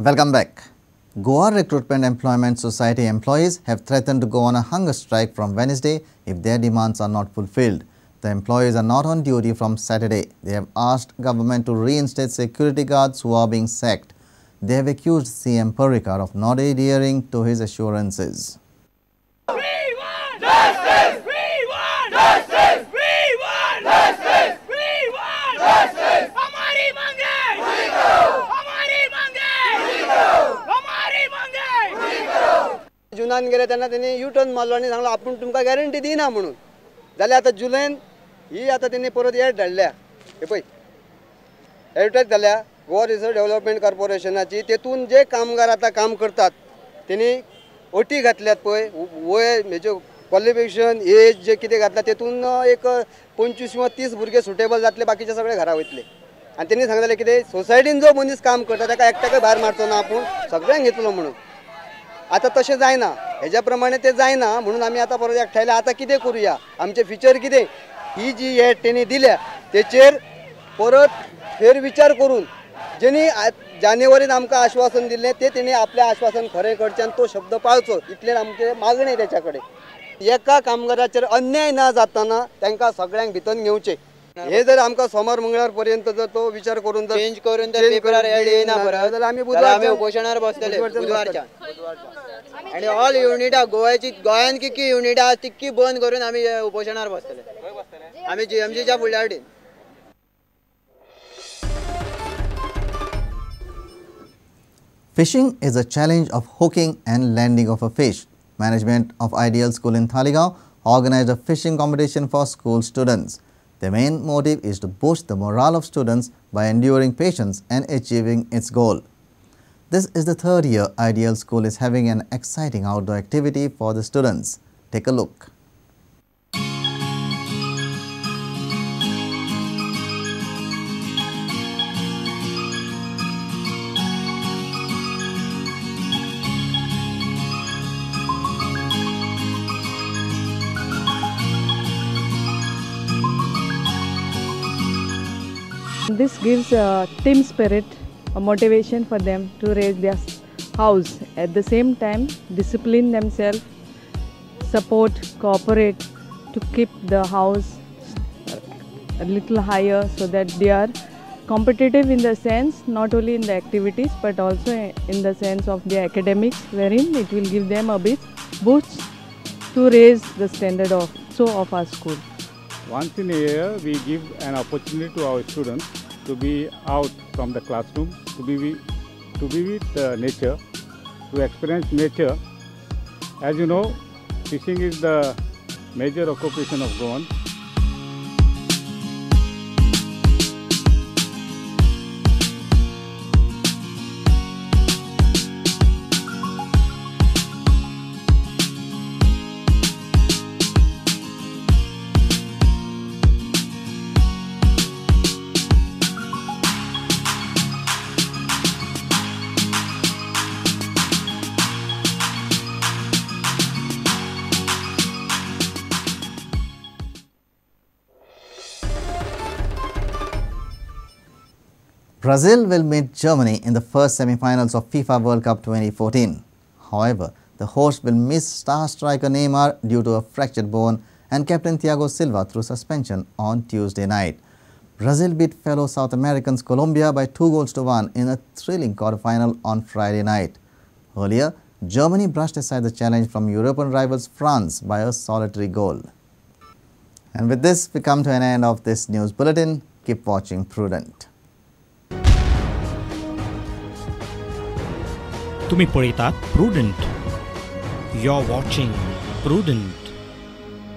Welcome back. Goa Recruitment Employment Society employees have threatened to go on a hunger strike from Wednesday if their demands are not fulfilled. The employees are not on duty from Saturday. They have asked government to reinstate security guards who are being sacked. They have accused CM Parrikar of not adhering to his assurances. We want justice! We want justice! We want justice! We want justice! हमारी मांगे पूरी करो! हमारी मांगे पूरी करो! हमारी मांगे पूरी करो! जुनान गेले तेन्ना तेणी यू टर्न मारलो आनी सांगलो आपूण तुमकां गॅरंटी दिना म्हणून. जाल्यार आतां जुलयन ही आतां तेणी परत एड धाडल्या, हे पळय एडवर्टायज जाल्या गोवा रिसोर्स डेव्हलपमेंट कॉर्पोरेशनाची. तेतून जे कामगार आतां काम करतात तेणी अटी घातल्यात पळय, वय हेज्यो क्वॉलिफिकेशन एज जे कितें घातल्या तेतून एक 25 किंवा 30 भुरगे सुटेबल जातले, बाकीचे सगळे घरा वयतले. आनी तेणी सांगलें कितें सोसायटीन जो मनीस काम करता ताका एकट्याकय भायर मारचो ना, आपूण सगळ्यांक घेतलो म्हणून. आतां तशें जायना, हेज्या प्रमाणे तें जायना म्हणून आमी आतां परत एकठांयल्या. आतां कितें करुया, आमचें फ्युचर कितें, ही जी एड तेणी दिल्या तेचेर परत फेरविचार करून जेणी जानेवारीन आमकां आश्वासन दिल्लें तें तेणी आपलें आश्वासन खरें करचें आनी तो शब्द पाळचो, इतलें आमचें मागणें तेच्या कडेन. एका कामगाराचेर अन्याय ना जातना तांकां सगळ्यांक भितर घेवचें. हे जर आमकां सोमार मंगळार पर्यंत जर तो विचार करून जर चेंज करून जर पेपरार एड येयना परत जाल्यार आमी बुधवार उपोशणार बसतले बुधवारच्यान. आनी ऑल युनिटां गोव्याची, गोंयांत कितकी युनिटां आसा तितकी बंद करून आमी उपोशणार बसतले आमी जीएमसीच्या फुडल्या वटेन. Fishing is a challenge of hooking and landing of a fish. Management of Ideal School in Taleigao organized a fishing competition for school students. The main motive is to boost the morale of students by enduring patience and achieving its goal. This is the third year Ideal School is having an exciting outdoor activity for the students. Take a look. This gives a team spirit, a motivation for them to raise their house. At the same time, discipline themselves, support, cooperate to keep the house a little higher so that they are competitive in the sense not only in the activities but also in the sense of their academics, wherein it will give them a bit boost to raise the standard of our school. Once in a year, we give an opportunity to our students to be out from the classroom, to be with nature, to experience nature. As you know, fishing is the major occupation of Goan. Brazil will meet Germany in the first semi-finals of FIFA World Cup 2014. However, the host will miss star striker Neymar due to a fractured bone and captain Thiago Silva through suspension on Tuesday night. Brazil beat fellow South Americans Colombia by 2-1 in a thrilling quarterfinal on Friday night. Earlier, Germany brushed aside the challenge from European rivals France by a solitary goal. And with this, we come to an end of this news bulletin. Keep watching Prudent. तुम्ही पळयतात Prudent. You are watching Prudent.